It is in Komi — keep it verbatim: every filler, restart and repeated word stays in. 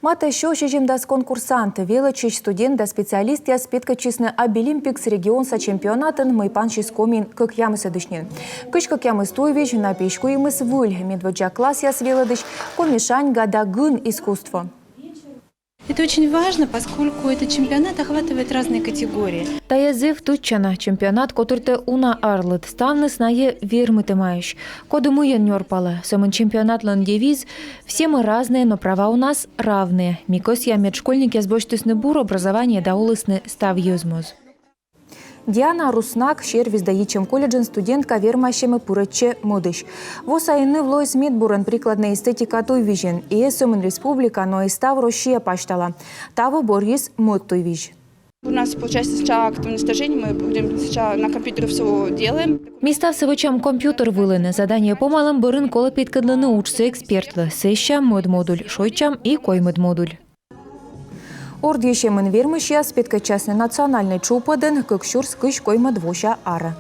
Матӧ сё сизимдас конкурсант. Велӧдчысь, студент да специалистъяс петкӧдчисны «Абилимпикс» регионса чемпионатын, мый пансис Комиын кӧкъямысӧдысь нин. Кызь кӧкъямыс туйвизь, на пиысь куимыс выль. Медводдза классъяс велӧдысь коми шаньга да гын искусство. Это очень важно, поскольку этот чемпионат охватывает разные категории. Тайӧ зэв тӧдчана. Чемпионат котыртӧ уна арлыд. Ставныс найӧ вермытӧмаӧсь, коді мыйӧн нёрпалӧ. Сӧмын чемпионатлӧн девиз: «Все мы разные, но права у нас равные». Ми кӧсъям, мед школьникъяс босьтісны бур образование да олісны став йӧз моз. Диана Руснак, сервис да йитчӧм колледжын студентка, вермасьӧмӧ пырӧдчӧ мӧдысь. Во сайын ныв лоис медбурӧн прикладнӧй эстетика туйвизьын. И эз сӧмын республика, но и став Россия пасьтала. Таво бӧрйис мӧд туйвизь. У нас получается сначала активное сторожение, мы будем сначала на компьютере все делаем. Ми ставсӧ вӧчам компьютер вылын. Задание помалӧм бӧрын колӧ петкӧдлыны уджсӧ экспертлы. Сэсся мӧд модуль, шойччам и коймӧд модуль. Ордйысьӧмын вермысьяс петкӧдчасны национальнӧй тшупӧдын кык сюрс кызь коймӧд вося арӧ.